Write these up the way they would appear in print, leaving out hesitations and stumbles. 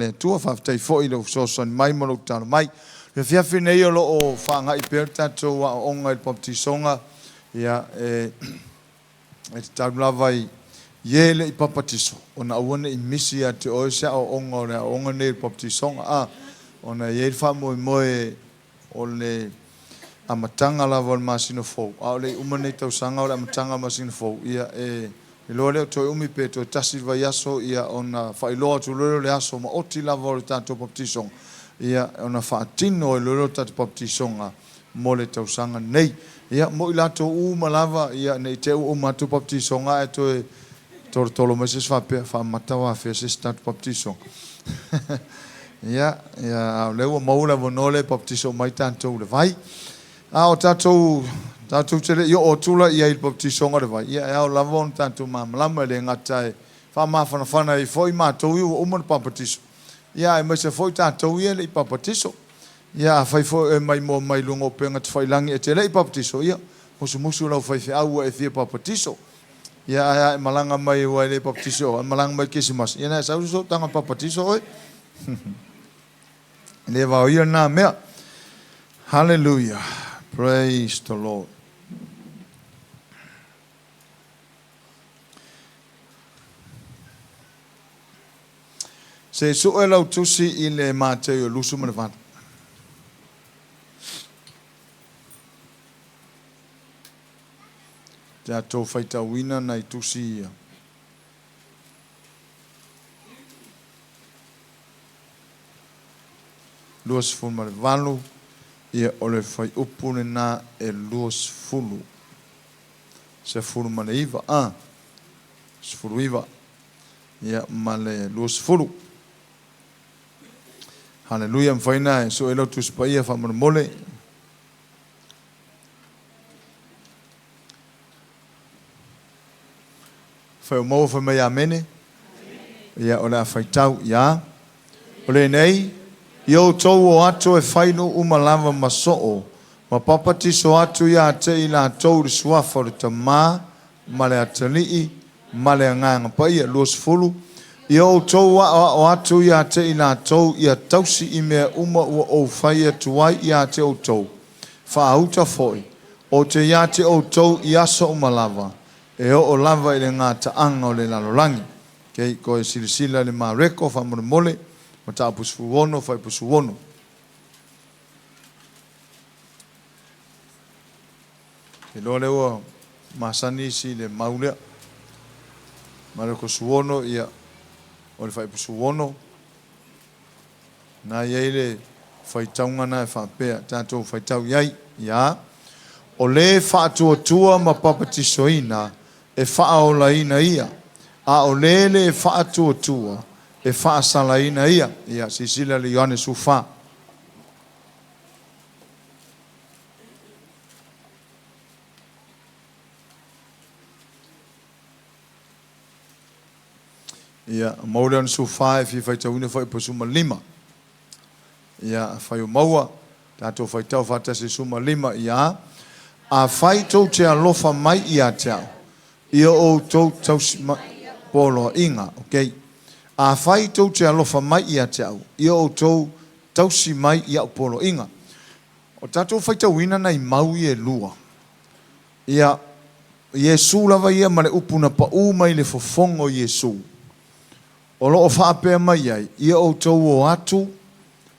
Le Atua, faafetai foi i lou fesoasoani mai ma lou tatalo mai. O le afiafi nei o lo o faagai pea le tatou aoaoga i le papatisoga, ia, e, e tatau lava i e le i papatiso, ona aua ne i misi ia te oe se aoaoga o le aoaoga nei o le papatisoga, a, ona e i ai le faamoemoe o le amataga lava o le masina fou, a o le i uma lenei tausaga o le amataga o le masina fou, ia e iloa lea o toe umi pe toe tasi le vaiaso, ia ona faailoa atu loa lea o le aso maoti lava o le tatou papatisoga, ia ona faatino ai loa lea o le tatou papatisoga mo le tausaga nei. Ia mo i latou uma lava, ia ne i te i ua uma atu papatisoga ae toe tolotolo mai se isi faapea, faamata ua afea se isi tatou papatisoga. Ia, ia, a o lea ua maua le avanoa lea e papatiso uma ai tatou i le vai. A o tatou, tatou te le i oo atu la i ai i le papatisoga i le vai, ia e ao lava ona tatou malamalama, e le gata e faamafanafana ai foi matou ia ua uma ona papatiso, ia aemaise foi tatou ia e le i papatiso. Ia afai foi o e maimoa mai luga o upega tafailagi e te le i papatiso, ia musumusu lau faifeau ua e fia papatiso. Ia ae a e malaga mai aua e le papatiso oe, a malaga mai i le Kerisimasi, ia na e sau i le sootaga papatiso oe. E le vaoia lena mea. Hallelujah. Praise the Lord. Se i sue lau tusi i le Mateo 28. Tatou faitauina nai tusi ia. 28, ia o le fuaiupu lena e 20. 19, a. 19, ia ma le 20. Haleluia, mafai ona e sue lau Tusi Paia faamolemole. Fai o maua fai mai amene. Ia o le a faitau ia. O lenei, ia outou o atu e fai nuu uma lava ma soo, ma papatiso atu ia te i latou i le suafa o le Tama ma le Atalii ma le Agaga Paia. 20, Ia outou aoao atu ia te i latou ia tausi i mea uma ua ou fai atu ai ia te outou. Faauta foi, ou te ia te outou i aso uma lava, e oo lava i le gataaga o le lalolagi. Kei koe silasila i le Mareko faamolemole, mataupu 16, fuaiupu 16. Iloa lea ua masani isi i le mau lea. Mareko 16, ia, o le fuaiupu 16. Na i ai le faitauga na e faapea, tatou faitau i ai, ia, O le faatuatua ma papatisoina e faaolaina ia, a o le le faatuatua e faasalaina ia. Ia, silasila i le Ioane 14. Ia, maua le Ioane 14 e fia faitauina fuaiupu 15. Ia, afai o maua, tatou faitau faatasi 15, ia. Afai tou te alofa mai ia te au, ia outou tausi mai poloaiga, okay. Afai tou te alofa mai ia te au, ia outou tausi mai i au poloaiga. O tatou faitauina nai mau ia e lua. Ia, Iesu lava ia ma le upu na paʻū mai le fofoga o Iesu, o lo o faapea mai ai, Ia outou o atu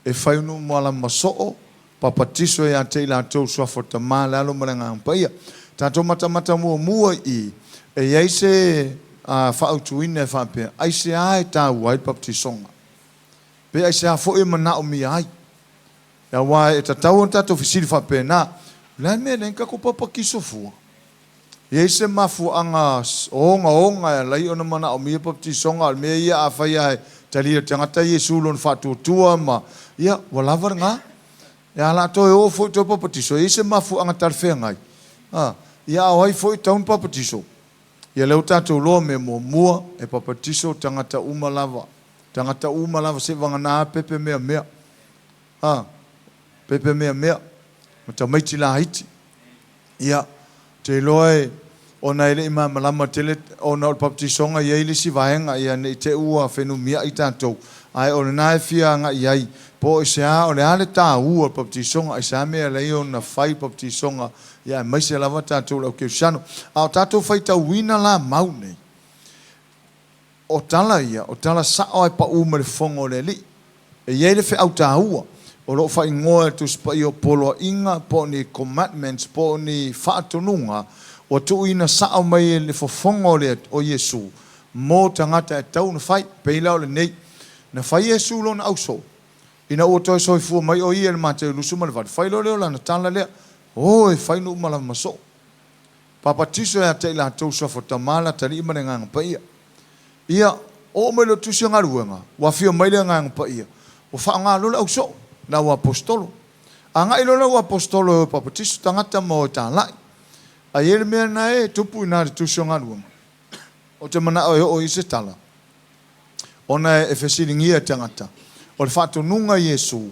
e fai unuumuala soo, papatiso ia te i latou suafa o le Tama, le Alo ma le Agaga Paia. Tatou matamata muamua i i, e i ai se faautuina e faapea, aisea e taua ai le papatisoga? Pe aisea foi e manaomia ai? Aua e tatau ona tatou fesili faapena, O le a le mea e leai ni tatou papatiso fua? E i ai se mafuaaga ogaoga e ala ai ona manaomia papatisoga, a o le mea ia afai lava e talia e le tagata Iesu lona faatuatua ma, ia, ua lava lena. Ia a o le a toe o foi toe papatiso, e i ai se mafuaaga talafeagai? A, ia a o ai foi e tatau ona papatiso? Ia lea ua tatou iloa mea muamua, e papatiso tagata uma lava. Tagata uma lava seivagana pepe meamea. A, pepe meamea ma tamaiti laiti. Ia, ou te iloa e, ona e le i malamalama tele ona o le papatisoga e i ai le isi vaega, ia ne i te i ua fenumiai tatou. Ae o lena e fia agai ai, po o aisea, o le a le taua o le papatisoga, aisea mea e ala ai ona fai le papatisoga, ia aemaise lava tatou le au kerisiano. A o tatou faitauina la mau nei, o tala ia, o tala sao lava e pau mai le fofoga o le Alii. E i ai le feau taua o lo o faaigoa e le Tusi Paia o poloaiga po o ni commandments po o ni faatonuga ua tuuina sao mai e le fofoga o le o Iesu mo tagata e tatau ona fai. Pei la o lenei, na fai Iesu lona ausoo ina ua toe soifua mai o ia i le Mateo 28, fai loa lea o lana tala lea, O e fai nuu ma lava ma soo. Papatiso ia te i latou suafa Tama, le Atalii ma le Agaga Paia. Ia, oo mai loa i le Tusi o Galuega, ua afio mai le Agaga Paia, ua faaaoga loa le ausoo, le auaposetolo. Agai loa le auaposetolo e o e papatiso tagata ma o e talai. Ae i ai le mea lena e tupu i ina i le Tusi o Galuega, ou te manao e oo i ai se tala, ona e fesiligia e tagata, o le faatonuga a Iesu,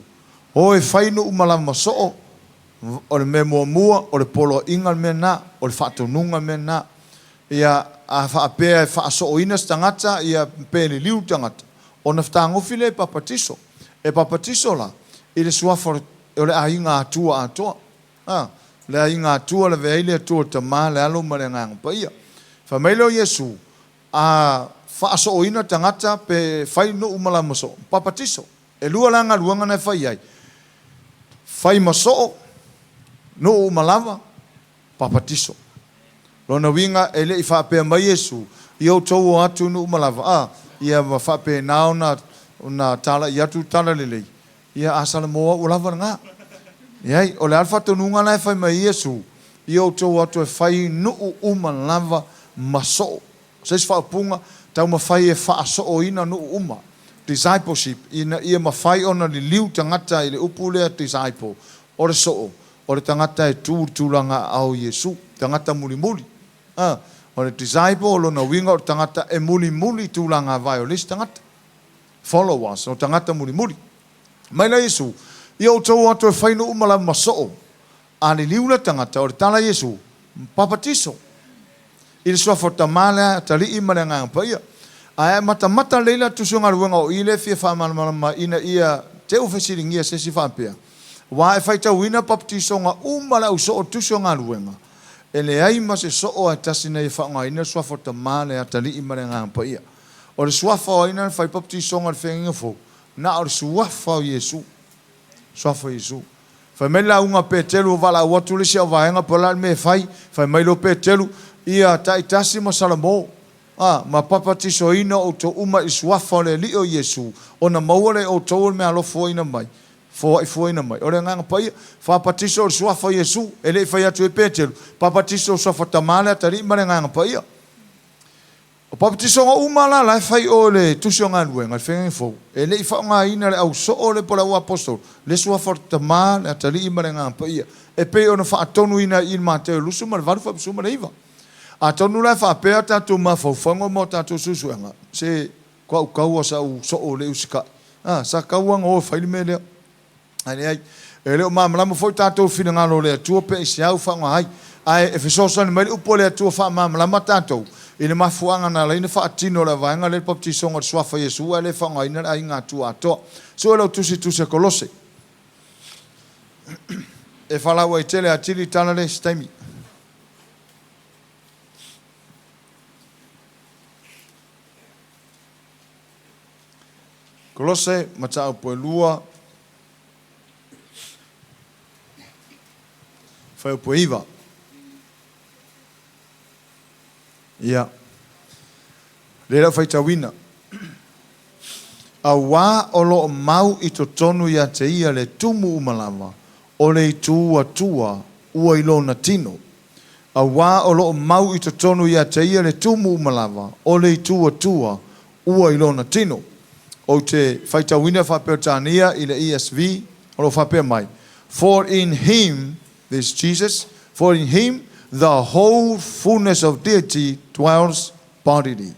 O e fai nuu ma lava ma soo, o le mea muamua, o le poloaiga le mea lena, o le faatonuga le mea lena. Ia, a faapea e faasooina se tagata, ia, pe liliu le tagata, ona fetagofi lea e papatiso. E papatiso la i le suafa o le aiga Atua atoa. A, le aiga Atua lavea ai le Atua le Tama, le Alo ma le Agaga Paia. Fai mai lea o Iesu, A faasooina tagata pe fai nuu ma lama soo, papatiso. E lua la galuega na e fai ai, fai ma soo, nuu uma lava, papatiso. Lona uiga e le i faapea mai Iesu, ia outou o atu nuu ma lava, a, ia ma faapena ona ona talai atu le talalelei, ia a Salamo ua lava lena. Leai, o le a le faatonuga la e fai mai ai Iesu, ia outou o atu e fai nuu uma lava ma soo. O se isi faaupuga, taumafai e faasooina nuu uma, discipleship, ina ia mafai ona liliu tagata i le upu lea disciple, o le soo, o le tagata e tu i le tulaga aao o Iesu, tagata mulimuli. A, o le disciple, o lona uiga o le tagata e mulimuli i tulaga vae o le isi tagata. Followers, o tagata mulimuli. Mai la Iesu, Ia outou o atu e fai nuu ma lava ma soo, a liliu le tagata, o le tala a Iesu, Papatiso i le suafa o le Tama, le Atalii ma le Agaga Paia. Ae a matamata lelei la tusi o galuega o i lea e fia faamalamalama ina ia te u fesiligia se isi faapea, Aua e faitauina papatisoga uma a le au soo tusi o galuega, e leai ma se soo ae tasi na ia faaaogaina le suafa o le Tama, le Atalii ma le Agaga Paia. O le suafa o ai na fai papatisoga i le Feagaiga Fou? Na o le suafa o Iesu. Suafa o Iesu. Fai mai le lauga a Peteru ua valaau atu le isi auvaega po o le a le mea e fai, fai mai lea o Peteru, Ia taitasi ma Salamo, a, ma papatisoina outou uma i le suafa o le Alii o Iesu, ona maua lea e outou o le meaalofa fuaina mai, foai fuaina mai. O le Agaga Paia, fapatiso i le suafa o Iesu. E le i fai atu ai Peteru, papatiso i le suafa Tama, le Atalii ma le Agaga Paia. O papatisoga uma la la e fai i o i le Tusi o Galuega, le Feagaiga Fou, e le i faaaogaina le au soo lea po o le au aposetolo, le suafa o le Tama, le Atalii ma le Agaga Paia, e pei ona faatonuina ai i le Mateo 28 49. Atonu la e faapea a tatou mafaufauga ma o tatou suesuega, se kuaukau a sa ou soo le usikai, a, sa tau lava ona o e fai le mea lea. Ae leai, e le o malamalama foi tatou i finagalo o le Atua pe aisea ua faaaoga ai. Ae e fesoasoani mai le upu a le Atua faamalamalama tatou i le mafuaaga na ala ai ona faatino le vaega lea i le papatisoga o le Suafa Iesu ae le faaaogaina le aiga Atua atoa. Sue lau tusi i Tusi a Kolose. E falauaitele atili tala lea i se taimi. Kolose, mataupu e 2, fuaiupu e 9. Ia, lea lau faitauina. Auā o lo o mau i totonu ia te ia le tumu uma lava o le itu Atua ua i lona tino. Auā o lo o mau i totonu ia te ia le tumu uma lava o le itu Atua ua i lona tino. Ou te faitauina faa-Peretania i le ESV, o lo o faapea mai, For in him, this Jesus, for in him the whole fullness of deity dwells bodily.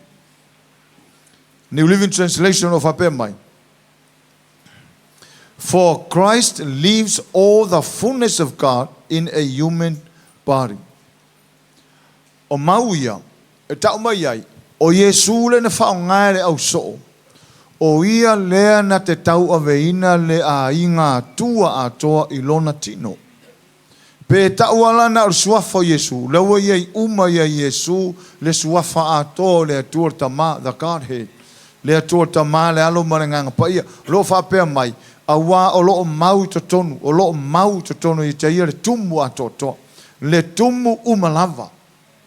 New Living Translation o lo o faapea mai, For Christ lives all the fullness of God in a human body. O mau ia e tau mai ai, o Iesū lea na faaaoga e le ausoo, O Ia lea na te tauaveina le aiga Atua atoa i Lona tino. Pe ta'u a la na o le Suafa o Iesu, la ua i ai uma ia Iesu le Suafa atoa o le Atua le Tama, the Godhead, le Atua le Tama, le Alo ma le Agaga Paia, o lo o faapea mai, auā o lo o mau i totonu, o lo o mau i totonu ia te Ia le tumu atoatoa, le tumu uma lava.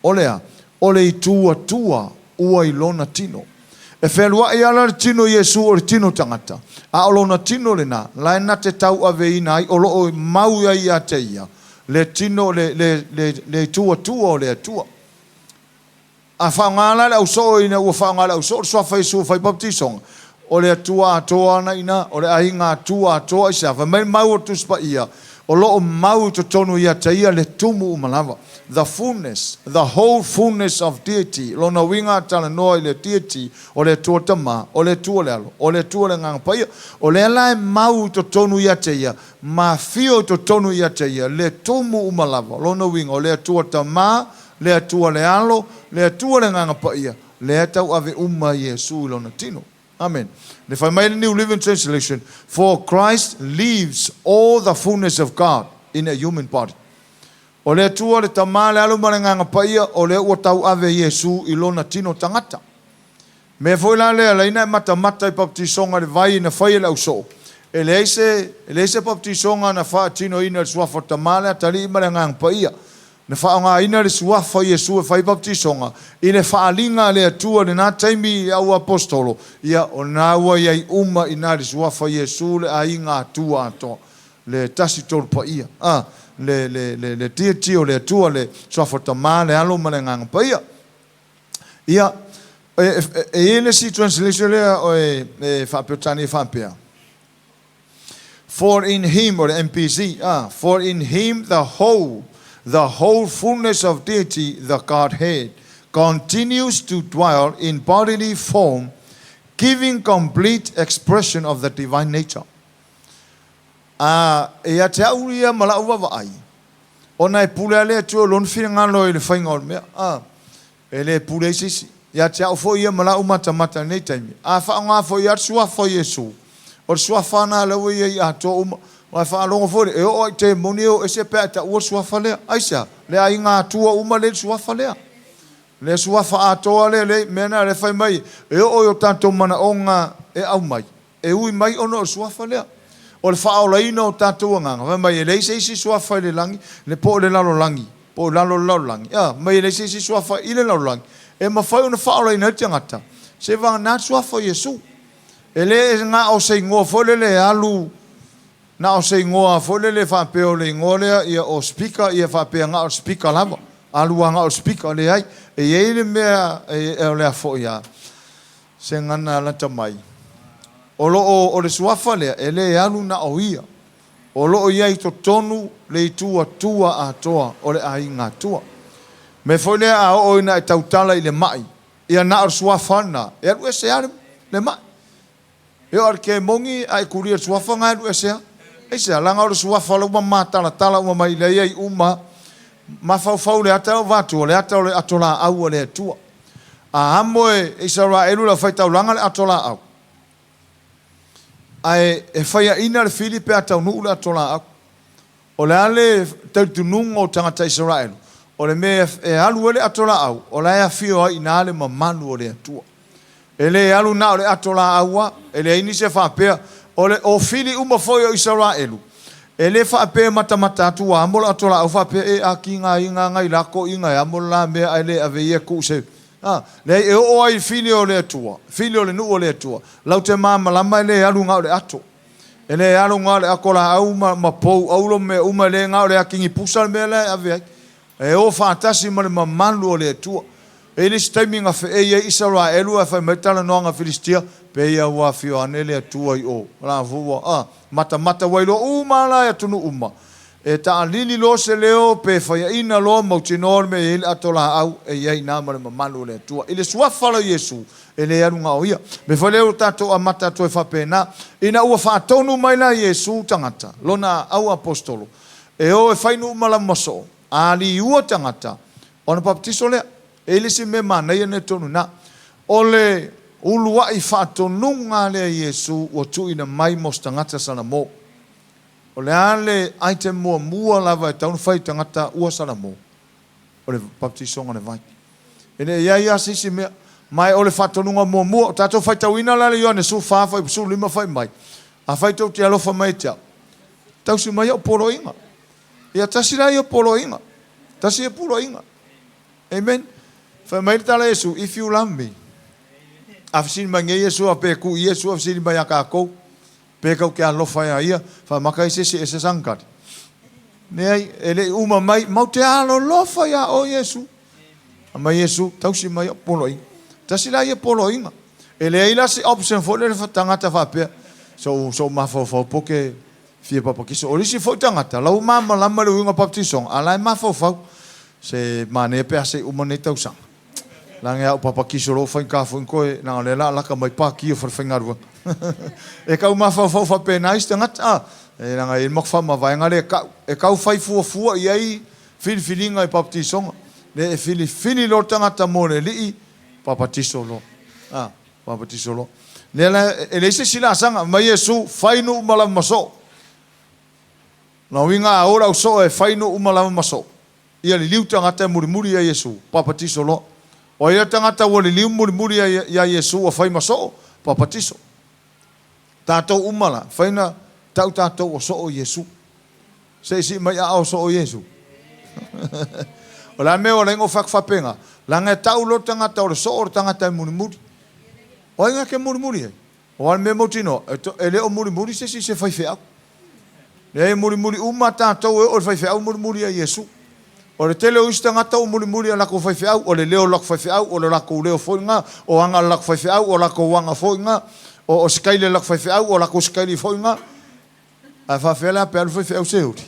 O le a? O le Itu Atua ua i Lona tino. E fealuaʻi a la le tino o Iesu o le tino tagata, a o Lona tino lena, la e na te tauaveina ai, o lo o mau ai ia te Ia le tino, le, le, le, le Itu Atua o le Atua. A faaaoga la le ausoo ina ua faaaoga le ausoo le Suafa Iesu e fai baptisoga, o le Atua atoa ana ina, o le aiga Atua atoa i se afa. Mai le mau o le Tusi Paia, o lo o mau i totonu ia te Ia le tumu uma lava. The fullness, the whole fullness of deity, lona uiga a talanoa i le deity, o le Atua Tama, o le Atua le Alo, o le Atua le Agaga Paia. O lea la e mau i totonu ia te Ia, ma afio i totonu ia te Ia le tumu uma lava. Lona uiga, o le Atua Tama, le Atua le Alo, le Atua le Agaga Paia, lea e tauave uma Iesu i lona tino. Amen. Le fai mai le New Living Translation, For Christ lives all the fullness of God in a human body. O le Atua, le Tama, le Alo ma le Agaga Paia, o lea ua tauave Iesu i lona tino tagata. Mea foi la lea, laina e matamata i baptisoga i le vai na fai e le ausoo. E leai se, e leai se baptisoga na faatinoina i le Suafa o le Tama, le Atalii ma le Agaga Paia. Na faaaogaina le Suafa o Iesu e fai baptisoga i le faaaliga a le Atua i lena taimi i auaposetolo, ia, o lena ua i ai uma i ina le Suafa o Iesu le aiga Atua atoa, le Tasi Tolu Paia, a, le, le, le, le Deity o le Atua, le Suafa o le Tama, le Alo ma le Agaga Paia. Ia, e, e, e i ai le isi translation lea o e, e faa-Peretania e faapea, For in him, o le MPC, ah, for in him the whole, the whole fullness of deity, the Godhead, continues to dwell in bodily form, giving complete expression of the divine nature. A, e ia te au ia ma la'u vaavaai, ona e pule a le Atua i lona finagalo i le faiga o le mea, a, e le pule ai se isi. Ia te au foi ia ma la'u matamata i lenei taimi, a faaaoga foi ia le suafa o Iesu, o le suafa lena lea ua i ai atoa uma. Aua e faalogo foi lea, e oo lava i temoni e o ese pe a e taua le suafa lea. Aisea? Le aiga Atua uma lea i le suafa lea. Le suafa atoa lea, le mea lena lea fai mai, e oo i o tatou manaoga e aumai, E ui mai ona o le suafa lea, o le faaolaina o tatou agaga. Fai mai, e leai se isi suafa i le lagi, le po o le lalolagi, po o lalo o le lalolagi. A, mai e leai se isi suafa i le lalolagi e mafai ona faaolaina ai le tagata, se vagana le suafa o Iesu. E le na o se igoa foi lele e alu, na o se igoa foi lele faapea o le igoa lea ia o speaker, ia faapea na o le speaker lava. Alu lava na o le speaker, leai. E i ai le mea e, o le a foi a. Se gagana lata mai. O lo o, o le suafa lea, e le alu na o ia. O lo o i ai i totonu le itu Atua atoa o le aiga Atua. Mea foi lea a oo ina e tautala i le maʻi, ia na o le suafa lena, e alu ese lava le, le maʻi. E oo lava i le kemoni a e kulia i le suafa lena e alu ese lava. Aisea? Leaga o le suafa la ua matalatala uma mai lea i ai uma. Mafaufau i le ata lea ua avatua, le ata o le ato laau a le Atua. A amo e Isaraelu le aufaitaulaga le ato laau, ae e faiaina le fili pe a taunuu le ato laau. O le a le talitonuga o tagata Isaraelu? O le mea e alu ai le ato laau, o la e afio ai i ina le mamalu o le Atua. E le alu na o le ato laau a, e leai nisi e faapea, o le o fili uma foi o Isaraelu, e le faapea e matamata atu ua amo le ato laau faapea, e a kiga iga ngai lako iga e amo le la mea ae le ave ia ku se a, leai e oo ai i fili o le Atua, fili o le nuu o le Atua, lau te malamalama e le alu na o le ato. E le alu na o le ato laau ma, ma pou auro ma mea uma, e le na o le akigi pusa le mea la e ave ai. E o faatasi ma le mamalu o le Atua. E i ai le isi taimi na feei ai Isaraelu ae fai mai le talanoaga a Filistia, Pei a ua afio ane le Atua i o. La foi ua, a, matamata ua iloa uma la e atunuu uma. E taalili loa se leo pe faiaina loa mautinoa le mea e i ai le ato laau e i ai ina ma le mamalu o le Atua. I le suafa la o Iesu, e le alu na o ia. Mea foi lea ua tatou amata atu ai faapena, ina ua faatonu mai la Iesu tagata, lona auaposetolo, E o e fai nuu malama soo, a liua tagata, ona papatiso lea. E i ai le isi mea manaia nei tonu na. O le, Uluaʻi faatonuga lea Iesu ua tuuina mai mo se tagata Salamo. O le a le item muamua lava e tatau ona fai i tagata ua Salamo? O le papatisoga o le vai. E le i ai lava se isi mea. Ma e o le faatonuga muamua. O tatou faitauina la le Ioane 14 fuaiupu 15 fai mai, Afai tou te alofa mai ia te au, tausi mai au poloaiga. Ia tasi la ia poloaiga. Tasi ia poloaiga. Amen. Fai mai le tala a Iesu, If you love me. A fesili mai nei Iesu, a pe ku Iesu a fesili mai ia tatou, pe kau te alofa ia ia, faamata ai se isi e se sangkari. Leai, e le i uma mai, mau te alolofa ia oe Iesu. A mai Iesu, tausi mai au poloaiga. Tasi la ia poloaiga. E leai la se option foi lele tagata faapea, sou, sou mafaufau po ke fia papatiso. O le isi foi tagata, la ua malamalama le uiga o papatisoga, a la e mafaufau, se manaia pe a se i uma nei tausaga. Leaga a ou papatiso loa ua faigata foi ona toe, leaga o lea o le a lata mai pati o falefaigaluega. E tau mafaufau faapena isi tagata, a, e leaga e i ai le matou faamavaega lea e tau, e tau fai fuafua i ai filifiliga i papatisoga. Lea e filifili loa le tagata mo le Alii, papatiso loa. A, papatiso loa. Lea la, e leai se isi laasaga, mai Iesu, fai nuu ma lava ma soo. Lona uiga a o le au soo e fai nuu ma lava ma soo. Ia liliu tagata e mulimuli ia Iesu, papatiso loa. O ai le tagata ua liliu mulimuli ia Iesu ua fai ma soo? Papatiso. Tatou uma la, fai na tau tatou o soo Iesu. Se i sii mai aao soo Iesu. O le a le mea ua ala ai ona ou fai atu faapena? Leaga e tau loa le tagata o le soo o le tagata e mulimuli. O ai na te mulimuli ai? O a le mea mautinoa, e le o mulimuli se isi i se faifeau. Leai, e mulimuli uma tatou e oo i le faifeau mulimuli ia Iesu. O le tele o isi tagata ua mulimuli i a latou faifeau, o le leo o le latou faifeau, o le latou leo foi lena, o aga a le latou faifeau, o latou aga foi lena, o sikaili a le latou faifeau, o latou sikaili foi lena. Ae faafefea la pe alu faifeau Seuli?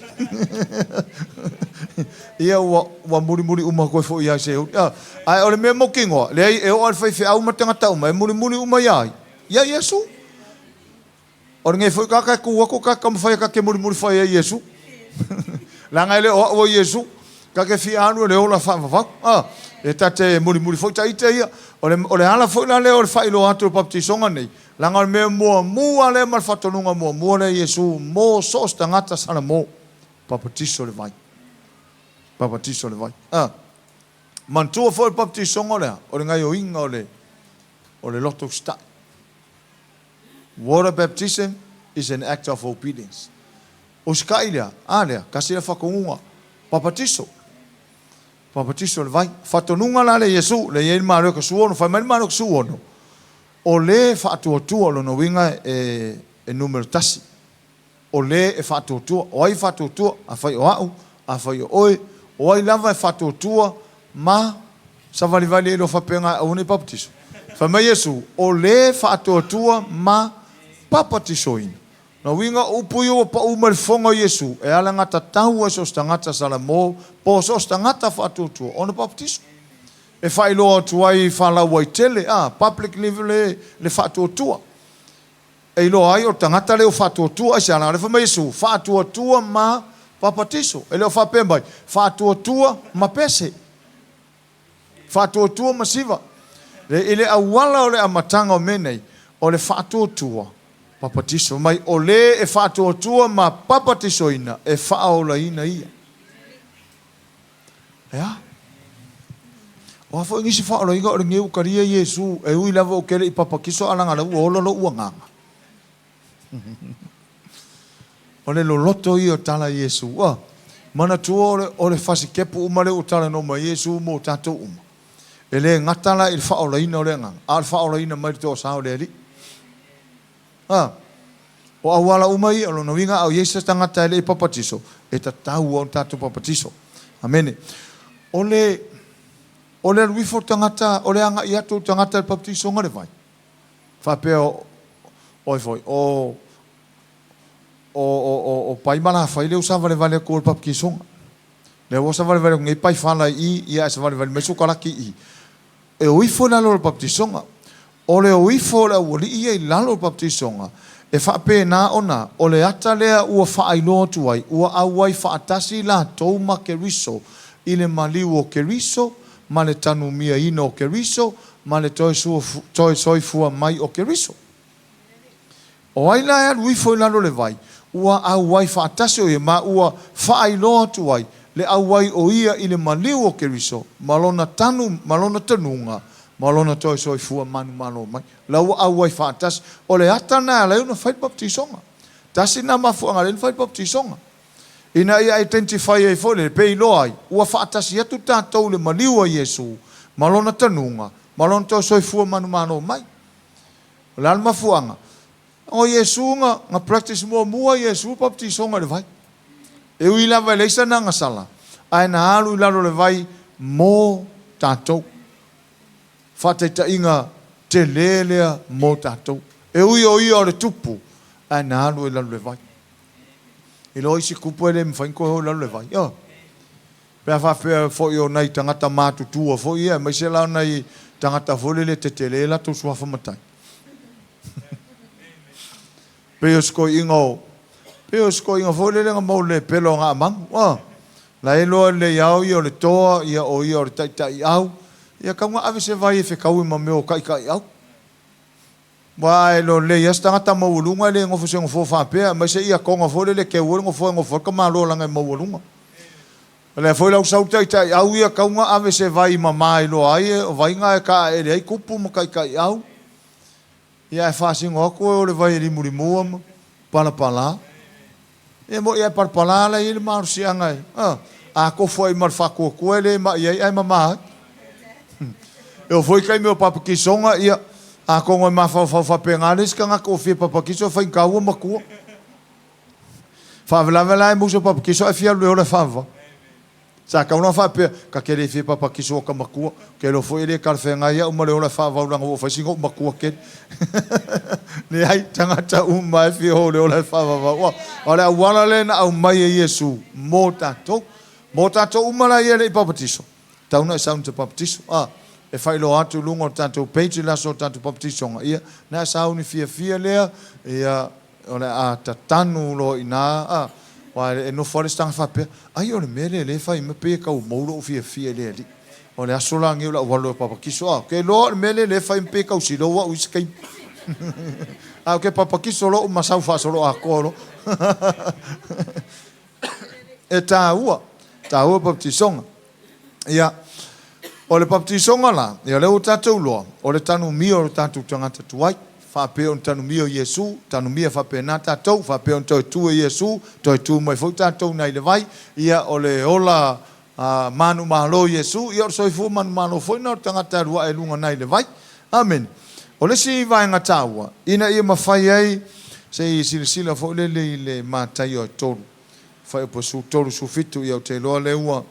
Ia ua, ua mulimuli uma atu ai foi ia Seuli. Ah, ae o le mea mautinoa, leai e oo lava i le faifeau ma tagata uma, e mulimuli uma ia ai? Ia Iesu. O lenei foi tagata e tu atu, ta te taumafai e ta te mulimuli fai ai Iesu. Leaga e le o au o Iesu. Ta te fia alu e le ola faavavau. Ah, e ta te mulimuli foi ta ita ia. O le, o le ala foi la lea o le faailoa atu o le papatisoga nei, Leaga o le mea muamua lea ma le faatonuga muamua lea a Iesu mo so o se tagata Salamo, papatiso i le vai. Papatiso i le vai. A. Manatua foi o le papatisoga o le a? O le gaioiga o le, o le loto usitai. Water baptism is an act of obedience. Usitai lea, a lea, tasi lea faatonuga, papatiso. Papatiso i le vai. Faatonuga la lea a Iesu, lea e i ai le Mareka 16, fai mai le Mareka 16, O le faatuatua, o lona uiga e numera tasi. O le e faatuatua. O ai e faatuatua? Afai o a'u, afai o oe, o ai lava e faatuatua ma savalivali ai loa faapena e aua ne i papatiso. Fai mai Iesu, O le faatuatua ma papatisoina. Lona uiga o upu ia ua pau mai le fofoga o Iesu e alagatatau ai so o se tagata Salamo po o so o se tagata faatuatua ona papatiso. E faailoa atu ai faalauaitele, a, public level le, le faatuatua. E iloa ai o le tagata lea ua faatuatua, aisea? Leaga o lea fai mai Iesu, faatuatua ma papatiso. E le o faapea mai, faatuatua ma pese. Faatuatua ma siva. Le, i le auala o le amataga o mea nei, o le faatuatua, papatiso mai. O le e faatuatua ma papatisoina, e faaolaina ia. E a? O a foi nisi faaolaina o lenei ua talia Iesu, e ui lava ou te le i papatiso a leaga la ua ola lou agaga. O le loloto ia o tala a Iesu. Ua manatua o le, o le fasitepu uma lea ua talanoa mai ai Iesu mo tatou uma. E le gata la i le faaolaina o le agaga, a o le faaolaina mai le toasa o le Alii. A, o auala uma ia, o lona uiga a o i ai se tagata e le i papatiso, e tatau lava ona tatou papatiso. Amene. O le, o le alu ifo o le tagata, o le agai atu o le tagata i le papatisoga le vai, faapea o, oi foi, o, o, o, o, o Pai ma Lafai lea ua savalevale atu o le papatisoga. Lea ua savalevale atu nei Paifala i i, ia ae savalevale mai Sukalaki i i. E o ifo i lalo o le papatisoga. O le o ifo o le aualii ia i lalo o le papatisoga, e faapena ona o le ata lea ua faailoa atu ai, ua auai faatasi latou ma Keriso i le maliu o Keriso ma le tanumiaina o Keriso ma le toe soifua mai o Keriso. O ai la e alu ifo i lalo o le vai, ua auai faatasi o ia ma ua faailoa atu ai le auai o ia i le maliu o Keriso ma lona tanu ma lona tanuga ma lona toe soifua manumalo mai. La ua auai faatasi. O le ata lena e ala ai ona fai le papatisoga. Tasi lena mafuaaga e ala ai ona fai le papatisoga. Ina ia identify ai foi lele, pe iloa ai, ua faatasi atu tatou i le maliu a Iesu ma lona tanuga ma lona toe soifua manumalo mai. O le a le mafuaaga? O Iesu na, na practice muamua Iesu le papatisoga i le vai. E ui lava e leai sana agasala, ae na alu i lalo o le vai mo tatou. Faataitaiga tele lea mo tatou. E ui o ia o le tupu, ae na alu ai i lalo o le vai. Iloa isi tupu e le mafai ona toe o i lalo o le vai. Ioe. Pe a faapea foi o nai tagata matutua foi ia, aemaise la o nai tagata foi lele e tetele latou suafa matai. Pei o si toeaina o, pei o si toeaina foi lele na maua i le lepelo a Naamanu. A, la e iloa lelei lava o ia o le toa, ia o ia o le taitaiau. Ia tau na ave se vai e fetaui ma mea o taitaiau. Aua a e iloa lelei lava se tagata maualuga e le nofo i se nofoa faapea, aemaise iatona foi lele e keu ai le nofoa e nofo ai le tamaloa leaga e maualuga. O lea foi la ua sau le taitaiau ia tau na ave se vai mama e iloa ai o vai na e taeele ai tupu ma taitaiau. Ia ae faasino atu o le vai e limulimua ma palapala. Ia mo'i ae palapala la e i ai le malosiaga e, a, a tofu ai ma le faatuatua e le ma'i ai ae mama ai. E oo foi taimi o papatisoga, ia, atonu e mafaufau faapena le isi tagata ua fia papatiso e faigata ua matua. Faalavelave la e musu e papatiso ae fia alu e ola e faavavau. Sa tatau la ona faapea, ta te le fia papatiso ua ta matua. Ou te iloa foi e le talafeagai au ma le ola e faavavau leaga ua ou fai sina ou matua tele. Leai, tagata uma e fia o i le ola e faavavau. O le auala lea na aumai e Iesu mo tatou. Mo tatou uma la ia e le i papatiso, tatau ona e sauni e te papatiso. A, e faailoa atu i luga o le tatou page i le aso o le tatou papatisoga, ia, na e sauni fiafia lea, ia, O le a tatanu loa i ina, a, aua e nofo lava le isi tagata faapea, Ai, o le mea lea o lea e fai mai pei e tau mou lou fiafia i le Alii. O le aso la lenei o le au alu e papatiso. A, ou te iloa o le mea lea o lea e fai mai pei e tau silou au i isi taimi. Ae ou te papatiso loa uma sau faasoloatoa loa. E taua, taua papatisoga. Ia, o le papatisoga la, ia o lea ua tatou iloa, o le tanumia o le tatou tagata tuai, faapea ona tanumia o Iesu, tanumia faapena tatou, faapea ona toe tu e Iesu, toe tu mai foi tatou nai le vai, ia o le ola manumalo o Iesu, ia o le soifua manumalo foi lena o le tagata e alu ae i luga nai le vai. Amene. O le isi vaega taua, ina ia mafai ai, se i silasila foi lele i le Mataio e 3, fuaiupu e 13, 17, ia ou te iloa lea ua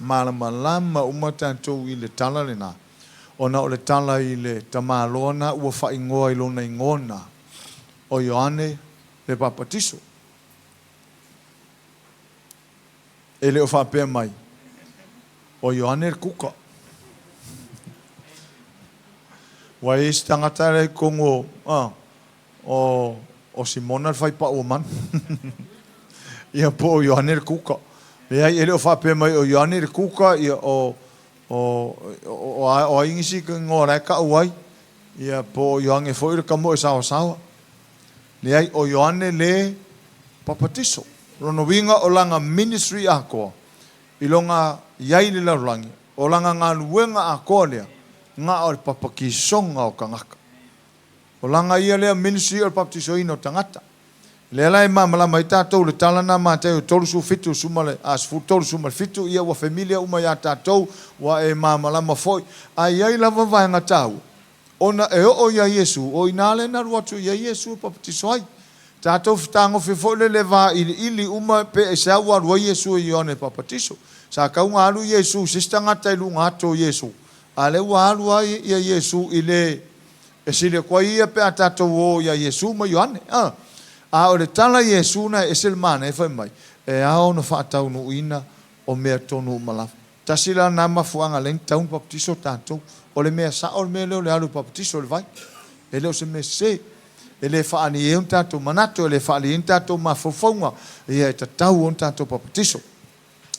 malamalama uma tatou i le tala lena, ona o le tala i le tamaloa na ua faaigoa i lona igoa na, o Ioane le Papatiso. E le o faapea mai, o Ioane le kuka. Ua i ai isi tagata la i totonu o, a, O, o Simona le faipau o manu. Ia po o Ioane le kuka. Leai, e le o faapea mai o Ioane le kuka, ia o, o, o, o, o ai nisi igoa la e tau ai, ia po o Ioane foi le tamoe saoasaoa. Leai, o Ioane le papatiso. Lona uiga o lana ministry atoa, i lona i ai i le lalolagi, o lana galuega atoa lea, na o le papatisoga o tagata. O lana ia lea ministry o le papatisoina o tagata. Lea la e malamalama ai tatou i le tala na Mataio 37 suma le a 13 suma le 7 ia ua familiar uma ia tatou ua e malamalama foi. Ae i ai lava vaega taua ona e oo ia Iesu o ina lea na alu atu i ai Iesu e papatiso ai. Tatou fetagofi foi lele vailiili uma pe aisea ua alu ai Iesu e Ioane e papatiso. Sa tau na alu Iesu i se isi tagata i luga atu o Iesu a lea ua alu ai ia Iesu i le E sili atu ai ia pe a tatou o iā Iesu ma Ioane. A. A o le tala Iesu na e ese le manaia fai mai, e ao ona faataunuuina o mea tonu uma lava. Tasi la na mafuaaga lea na tatau ona papatiso tatou. O le mea sao le mea lea o le alu e papatiso i le vai. E le o se mea sese. E le faaalia ai ona tatou manatu, e le faaalia ai ni tatou mafaufauga, ia e tatau ona tatou papatiso.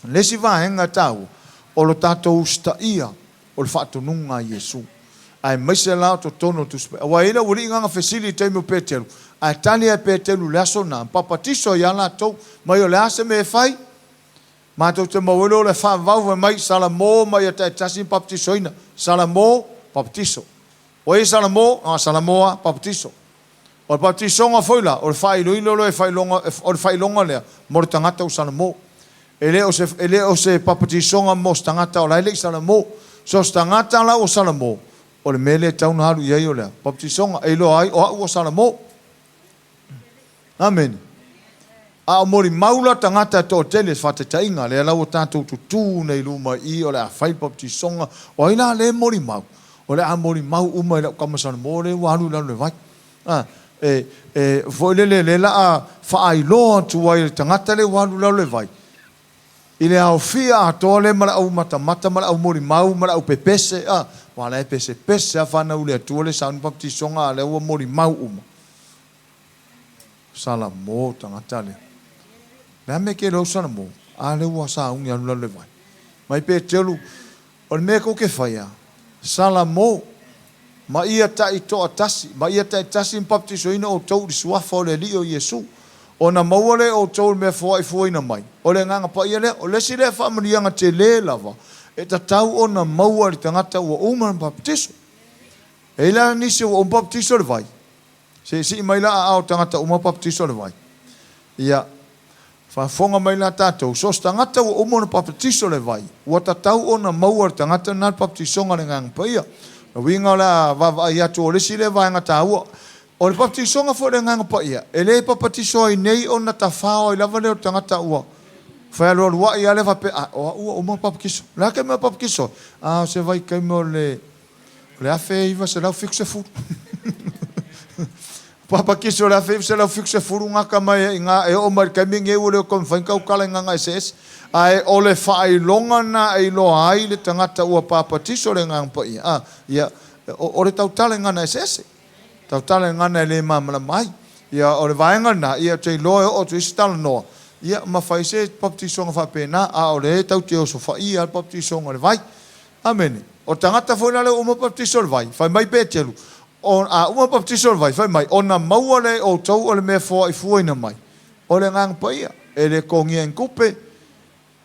O le isi vaega taua, O lo tatou usitaia o le faatonuga a Iesu, aemaise la o totonu o le Tusi Paia. Aua e i ai le aualii na na fesili i le taimi o Peteru, ae tali lava e Peteru i le aso lena, papatiso ai lava latou, mai o le a se mea e fai? Matou te maua ai loa o le faavavau fai mai, Salamo ma ia taitasi ma papatisoina. Salamo, papatiso. O ai e Salamo? A Salamo lava, papatiso. O le papatisoga foi la, o le faailoilo lea e faailoga, o le faailoga lea mo le tagata ua Salamo. E le o se, e le o se papatisoga mo se tagata o la e le i Salamo. So o se tagata la ua Salamo, o le mea lea e tatau ona alu i ai o le a? Papatisoga. E iloa ai o au ua Salamo. Amene. A o molimau la tagata e toatele, faataitaiga, lea la ua tatou tutū nei i luma i i o le a fai le papatisoga, o ai la lea e molimau? O le a molimau uma i lau tama Salamo lea ua alu i lalo i le vai. A, e, e, foi lele, lea la a faailoa atu ai e le tagata lea ua alu i lalo i le vai, i le aofia atoa lea ma le au matamata ma le au molimau ma le au pepese, a, aua la e pesepese lava fanau i le Atua le sauni papatisoga, a o lea ua molimau uma. Salamo tagata lea. Le a mea ke lou Salamo? A lea ua sauni alu lalo le vai. Mai Petelu, o le mea kou ke faia, Salamo, ma ia taitoatasi, ma ia taitasi ma baptisoina outou i le suafa o le Alii o Iesu, ona maua lea e outou le mea foaifuaina mai. O le Agaga Paia lea, o le isi lea faamanuiaga tele lava e tatau ona maua e le tagata ua uma ona baptiso. E i ai la nisi ua uma baptiso i le vai, Se i sii mai la aao tagata uma papatiso le vai. Ia, faafofoga mai la tatou, so o se tagata ua uma ona papatiso le vai, ua tatau ona maua e le tagata lena le papatisoga a le Agaga Paia. O le uiga o le a vaavaai atu o le isi lea vaega taua. O le papatisoga foi o le Agaga Paia, e le papatiso ai nei ona tafao ai lava lea o le tagata ua fealualuai lava lea faapea, a, o au ua uma ona papatiso. O le a ke mea papatiso ai? A, o se vaitaimi o le O le 1970. Papa Kiso o le 1970 gata mai ai i ina e oo mai i le taimi lenei ua le o toe mafai ona tautala i gaga eseese. Ae o le faailoga lena e iloa ai le tagata ua papatiso le Agaga Paia, a, ia, o, o le tautala i gana eseese. Tautala i gana e le malamalama ai. Ia, o le vaega lena, ia, ou te iloa e oo atu i ai se talanoa, ia, ma fai se papatisoga faapena, a o lea tatou te osofaia lava le papatisoga o le vai. Amene. O le tagata foi la lea ua uma papatiso i le vai, fai mai Peteru, o, a uma papatiso i le vai, fai mai, ona maua lea e outou o le mea foaifuaina mai, o le Agaga Paia. E le togia ni tupe.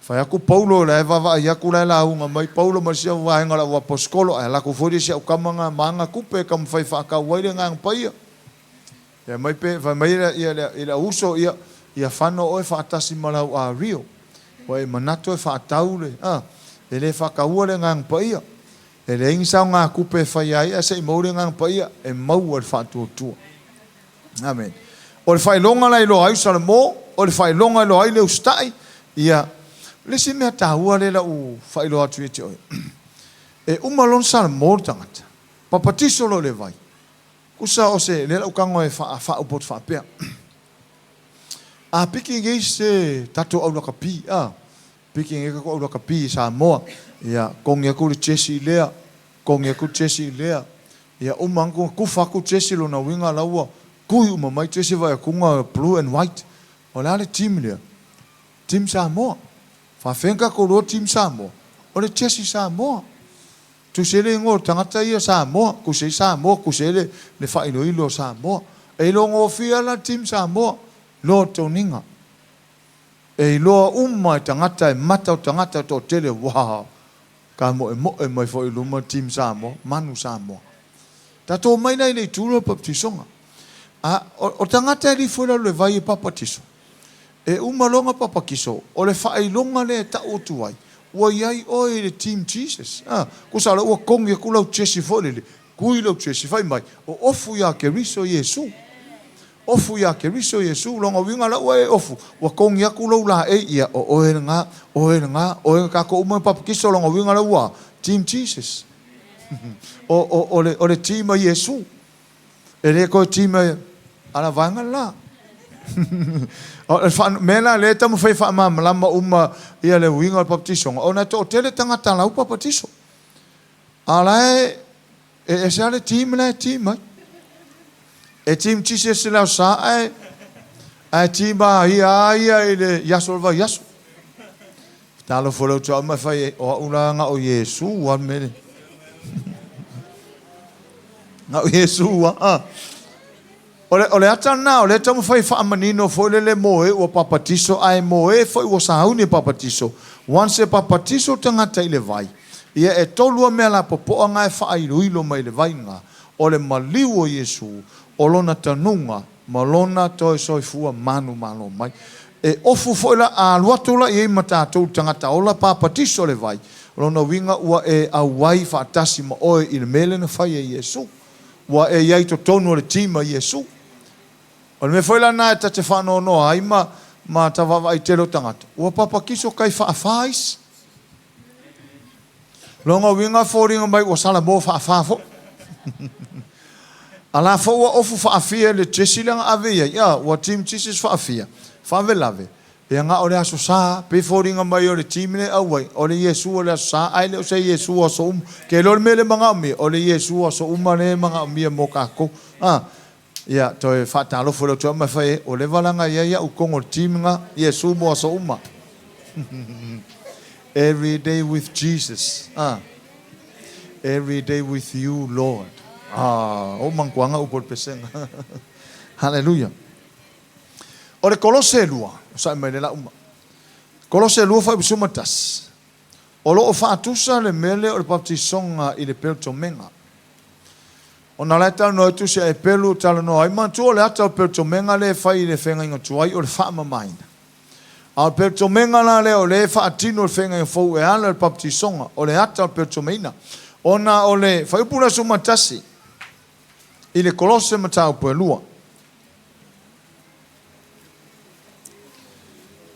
Fai atu Paulo, o la e vaavaai atu la e lauga mai Paulo ma le isi vaega o le au aposetolo, ae alu atu foi le isi au tama na ma ana tupe e taumafai e faatau ai le Agaga Paia. Ia mai pe, fai mai ia, ia, i le au uso, ia, ia fano oe faatasi ma lau ario. Ua e manatu e faatau le, a, e le faataua le Agaga Paia. E leai ni saogatupe e faia ai ae se i maua le Agaga Paia, e maua le faatuatua. Amene. O le faailoga la e iloa ai Salamo, o le faailoga e iloa ai le usitai, ia, o le isi mea taua lea la u faailoa atu ia te oe, e uma loa ona Salamo le tagata, papatiso loa i le vai, Kusa o se, lea la u tago e faaupu atu faapea, a piki nei se tatou au lakapi, a piki nei tatou au lakapi i Samoa, ia togi atu le jesi lea, togi atu le jesi lea, ia uma atu tufa atu jesi lona uiga la ua tui uma mai jesi vaai atu blue and white. O le a le team lea? Team Samoa. Faafefea ona tatou iloa team Samoa? O le jesi Samoa. Tusi ai le igoa o le tagata ia Samoa, tusi ai Samoa, tusi ai le faailoilo o Samoa. E iloa gofie lava la team Samoa, iloa toniga. E iloa uma e tagata, e mata o tagata e toatele, uaa, ka moemoe mai foi i luma team Samoa, manu Samoa. Tatou omai la i le itu lea o le papatisoga. A, o tagata e lifo i lalo i le vai e papatiso. E uma loa ona papatiso, o le faailoga lea e tau atu ai, ua i ai oe i le Team Jesus. A, tusa o lea ua togi atu lau jesi foi lele, kui lau jesi, fai mai, o ofu iā Keriso Iesu. Ofu iā Keriso Iesu, lona uiga la ua e ofu, ua togi atu lou laei, ia, o oe lena, oe lena, oe lena, tatou uma e papatiso, lona uiga la ua Team Jesus. O, o, o le, o le team a Iesu. E le toe team a la vaega le la. O le mea la lea e taumafai e faamalamalama uma ia le uiga o le papatisoga, ona e toatele tagata la ua papatiso. A o la e ese lava le team la e team ai. E team Jesus i le Aso Sa ae team a ia a ia i le aso o le vaiaso. Talofa leo te au mai fai o au la nga o Iesu a mele. Nga o Iesu a. O le ata lena o lea e taumafai e faamanino foi lele mo e ua papatiso ae mo e foi ua sauni e papatiso. Once e papatiso le tagata i le vai, ia e tolu lava mea lapopoa na e faailoilo mai i le vai lena, o le maliu o Iesu, o lona tanuga ma lona toe soifua manumalo mai. E ofu foi la, a alu atu la i ai ma tatou le tagata ola papatiso i le vai, o lona uiga ua e auai faatasi ma oe i le mea lea na fai e Iesu. Ua e i ai i totonu o le team a Iesu. O le mea foi la lena e ta te faanoanoa ai ma ma ta vaavaai tele o tagata, ua papatiso tai faafa isi. Lona uiga e foliga mai ua salamo faafa foi. A la foi ua ofu faafia i le jesi lea na ave i ai, a ua team Jesus faafia, favelave, Ia na o le Aso Sa, pei foliga mai o le team lea e auai, o le Iesu o le Aso Sa, ae le o se Iesu o aso uma. Ke iloa le mea lea e manaomia, o le Iesu o aso uma lea e manaomia mo tatou. A, ia, toe faatalofa lea atu ma fai ai, ua leva la ona i ai au i totonu o le team lena, Iesu mo aso uma. Every day with Jesus. A, every day with you, Lord. A, o manatuaga upu o le pesega. Hallelujah. O le Kolose lua, onosai mai le la uma. Kolose lua fuaiupu 11. O lo o faatusa le mea lea o le baptisoga i le peltomega. Ona o la e talanoa atu si a Epelu talanoa ai, manatua o le ata o le peltomega lea e fai i le feagaiga tuai o le faamamaina. A o le peltomega la lea o lea e faatino i le feagaiga fou e ala i le baptisoga, o le ata o le peltomeina. Ona o le fuaiupu lea 11 i le Kolose mataupu e lua.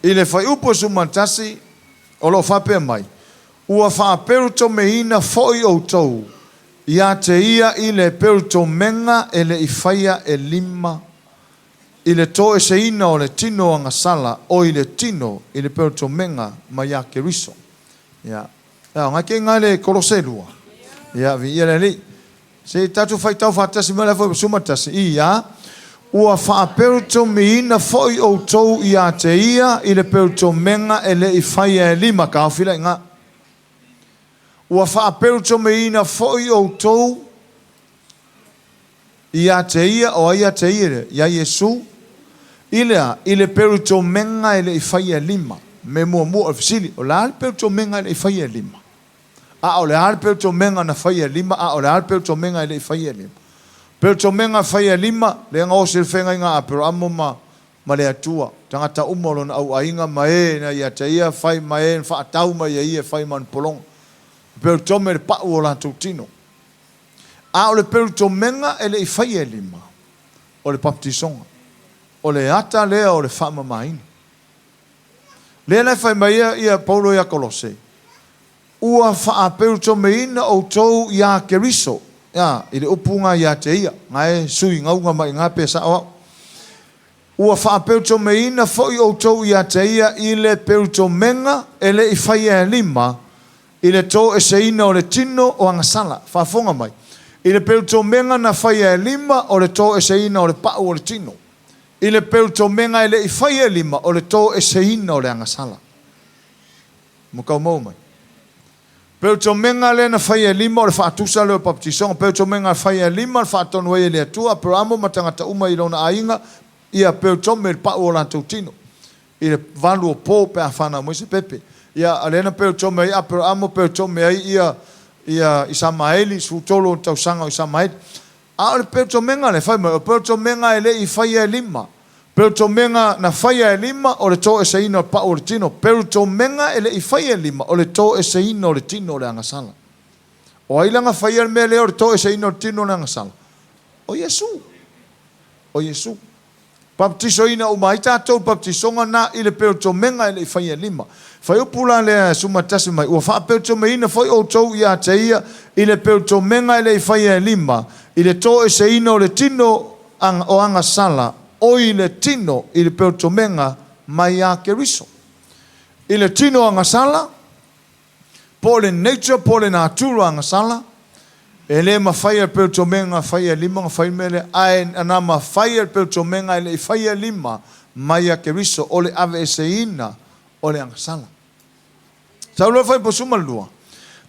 I le fuaiupu 11, o lo o faapea mai, Ua faaperutomeina foi outou ia te ia i le perutomega e le i faia e lima, i le toeseina o le tino agasala, o i le tino i le perutomega mai ia Keriso. Ia, e aoga ke nga le Kolose lua. Ia, viia le Alii. Se i tatou faitau faatasi mai le fuaiupu 11, ia, Ua faaperutomiina foi outou ia te ia i le perutomega e le i faia e lima, taofi la i ina. Ua faaperutomiina foi outou ia te ia, o ai ia te ia lea? Ia Iesu, i le a? I le perutomega e le i faia e lima. Mea muamua o le fesili, o le a le perutomega e le i faia e lima? A o le a le peotomega na faia e lima, a o le a le peotomega e le i faia e lima? Peotomega faia e lima, lea na osi i le feagaiga a Aperamo ma, ma le Atua, tagata uma o lona auaiga ma e na ia te ia fai ma e na faatau mai e ia e fai ma ona pologa. Peotome le pau o latou tino. A o le peotomega e le i faia e lima, o le baptisoga. O le ata lea o le faamamaina. Lea la e fai mai ai ia Paulo ia Kolose, Ua faapeutomeina outou iā Keriso, ā, i le upu na ia te ia, na e sui gauga mai iga pe sao au. Ua faapeutomeina foi outou ia te ia i le peutomega e le i faia e lima, i le toeseina o le tino o agasala. Faafofoga mai, i le peutomega na faia e lima o le toeseina o le pau o le tino. I le peutomega e le i faia e lima o le toeseina o le agasala. Mo tau maua mai. Peutomega lea na faia e lima o le faatusa lea o le baptisoga. Peutomega na faia e lima le faatonu ai e le Atua, Aperamo ma tagata uma i lona aiga, ia peutome le pau o latou tino i le valu o po pe a fanau mai se pepe. Ia, a lea na peutome ai Aperamo, peutome ai ia, ia Isamaeli, 13 o tausaga o Isamaeli. A o le peutomega lea, fai mai, o peutomega e le i faia e lima. Peutomega na faia e lima, o le toeseina o le pau o le tino. Peutomega e le i faia e lima, o le toeseina o le tino o le agasala. O ai la na faia le mea lea o le toeseina o le tino o le agasala? O Iesu. O Iesu. Baptisoina uma ai tatou i baptisoga na i le peutomega e le i faia e lima. Fuaiupu la lea 11 mai, Ua faapeutomeina foi outou ia te ia i le peutomega e le i faia e lima, i le toeseina o le tino o agasala, oi le tino i le peutomega mai ia Keriso. I le tino agasala, po o le nature po o le natura agasala, e le mafai e le peutomega faia e lima ona fai le mea lea, ae na mafai e le peutomega e le i faia e lima mai ia Keriso, o le aveeseina o le agasala. Sau loa le fuaiupu 12,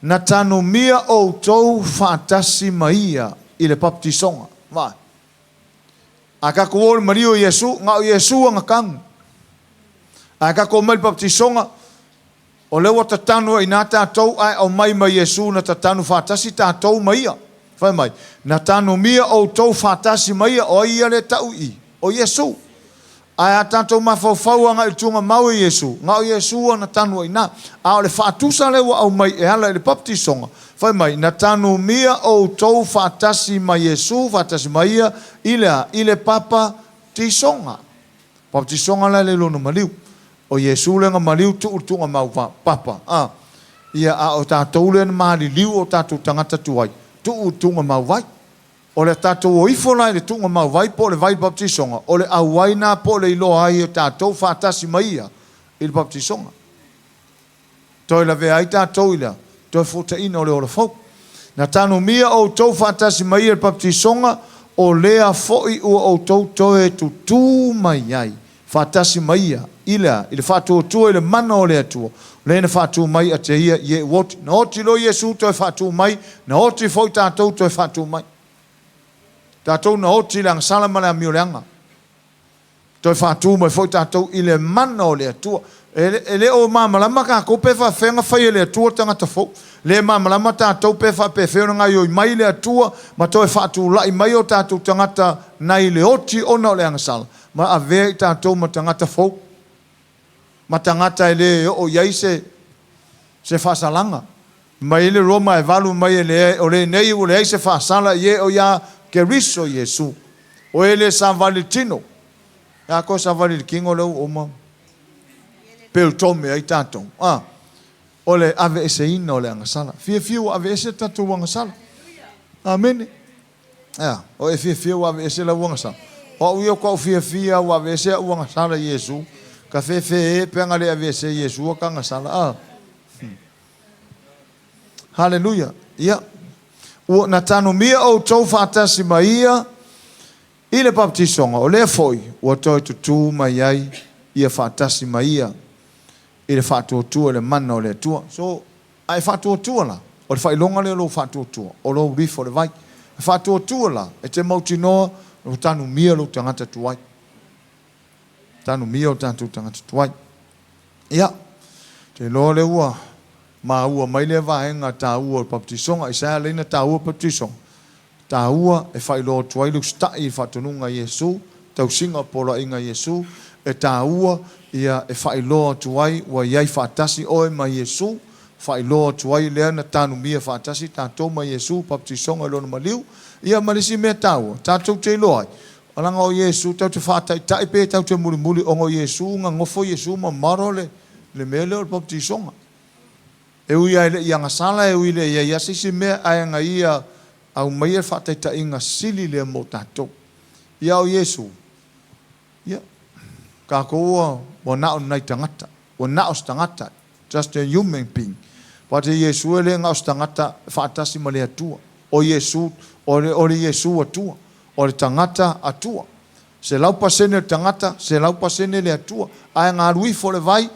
Na tanumia outou faatasi ma Ia i le papatisoga. Vaai. A tatou o i le maliu o Iesu, na o Iesu ana tanu. Ae tatou omai i le papatisoga, o lea ua tatanu ai i ina tatou ae aumai ma Iesu na tatanu faatasi tatou ma Ia. Fai mai, Na tanumia outou faatasi ma Ia. O ai Ia lea e tau i i? O Iesu. Ae a tatou mafaufau agai i le tuugamau e Iesu, na o Iesu ana tanu ai i ina. A o le faatusa lea ua aumai e ala i le papatisoga, fai mai, Na tanumia outou faatasi ma Iesu, faatasi ma Ia, i le a? I le papatisoga. Papatisoga la e le lona maliu. O Iesu lea na maliu tuu i le tuugamau papa, a. Ia, a o tatou lea na maliliu o tatou tagata tuai, tuu i le tuugamau vai. O le tatou o ifo la i le tuugamau vai po o le vai baptisoga, o le auai na po o le iloa ai e tatou faatasi ma Ia i le baptisoga. Toe lavea ai tatou i le toe fuataina o le ola fou. Na tanumia outou faatasi ma Ia i le baptisoga, o lea foi ua outou toe tutū mai ai faatasi ma Ia i le a? I le faatuatua i le mana o le Atua, lea na faatu mai a te Ia ie ua oti. Na oti loa Iesu toe faatu mai, na oti foi tatou toe faatu mai. Tatou na oti i le agasala ma le amioleaga. Toe faatu mai foi tatou i le mana o le Atua. E le o malamalama tatou pe faapefea ona fai e le Atua tagata fou. Le malamalama tatou pe faapefea ona gaoioi mai le Atua ma toe faatulai mai o tatou tagata nai le oti ona o le agasala, ma avea i tatou ma tagata fou, ma tagata e le oo i ai se se faasalaga. Mai le Roma e valu mai e le o lenei ua leai se faasala i e o iā Keriso Iesu. O e le savali i le tino. E a koe savali i le tino lea ua uma peutome ai tatou. A, o le aveeseina o le agasala. Fiafia ua aveese le tatou agasala. Amene. E a, o e fiafia ua aveese lau agasala? O au ia o koʻu fiafia ua aveese aʻu agasala i Iesu. Ka fefe e pe ana le aveese e Iesu aka agasala. A. Haleluia. Ia. Ua na tanumia outou faatasi ma Ia i le baptisoga, o lea foi ua toe tutū mai ai Ia faatasi ma Ia i le faatuatua i le mana o le Atua. So, a e faatuatua la, o le faailoga lea o lou faatuatua, o lou rifo o le vai. E faatuatua la, e te mautinoa ua tanumia lou tagata tuai. Tanumia o tatou tagata tuai. Ia, te iloa lea ua maua mai lea vaega taua o le baptisoga. Aisea lea na taua baptisoga? Taua e faailoa atu ai le usitai i le faatonuga a Iesu, tausiga o poloaiga a Iesu, e taua ia e faailoa atu ai ua i ai faatasi oe ma Iesu, faailoa atu ai lea na tanumia faatasi tatou ma Iesu, baptisoga i lona maliu. Ia ma le isi mea taua, tatou te iloa ai, leaga o Iesu tatou te faataitai pe tatou te mulimuli ona o Iesu na nofo Iesu ma model le le mea lea o le baptisoga. E ui lava e le i agasala, e ui e le i i ai se isi mea, ae na Ia aumaia le faataitaiga sili lea mo tatou. Ia o Iesu, ia, tatou ua, ua na o ni nai tagata, ua na o se tagata, just a human being. But o Iesu e le na o se tagata faatasi ma le Atua. O Iesu, o le, o le Iesu Atua. O le tagata Atua. 100% le tagata, 100% le Atua. Ae na alu ifo le vai,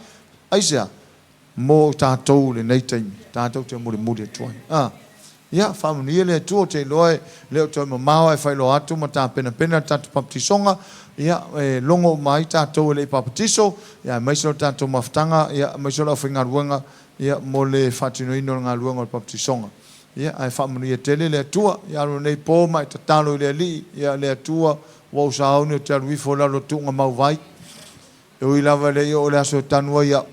aisea? Mo tatou i lenei taimi, tatou te mulimuli atu ai. A, ia, faamanuia le Atua, ou te iloa e le o toe mamao ae faailoa atu ma tapenapena le tatou papatisoga, ia, e logo uma ai tatou e le i papatiso, ia, aemaise o le tatou mafutaga, ia, aemaise o le aufaigaluega, ia, mo le faatinoina o le galuega o le papatisoga. Ia, ae faamanuia tele le Atua. Ia alu nei po ma e tatalo i le Alii, ia, le Atua, ua ou sauni ou te alu ifo i lalo o tuuga mauvai. E ui lava e le i oo i le aso e tanu ai au,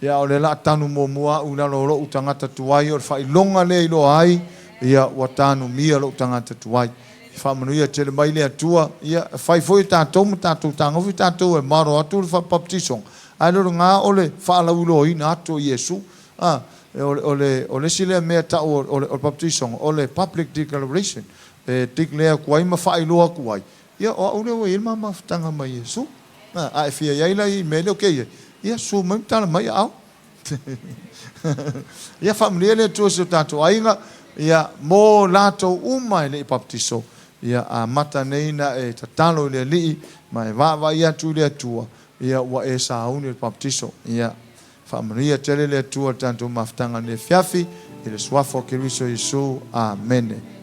ia, a o lea la a tanu muamua au i lalo o lo'u tagata tuai, o le faailoga lea i iloa ai, ia, ua tanumia lo'u tagata tuai. Faamanuia tele mai le Atua. Ia, e fai foi e tatou ma tatou tagofi tatou e maro atu le faapapatisoga, ae le o lena o le faalauiloaina atu o Iesu. A, o le, o le, o le isi lea mea e ta'u o, o le, o le baptisoga, o le public declaration, e declare atu ai ma faailoa atu ai, ia, o au lea ua i ai le ma mafutaga ma Iesu. A e fia i ai la i mea lea o ke i ai, ia susu mai ma tala mai aao. Ia faamanuia le Atua i si o tatou aiga, ia mo latou uma e le i baptiso, ia amata nei na e tatalo i le Alii ma e vaavaai atu i le Atua, ia ua e sauni i le baptiso. Ia Faamanuia tele le Atua i le tatou mafutaga i lenei afiafi, i le Suafa o Keriso Iesu. Amene.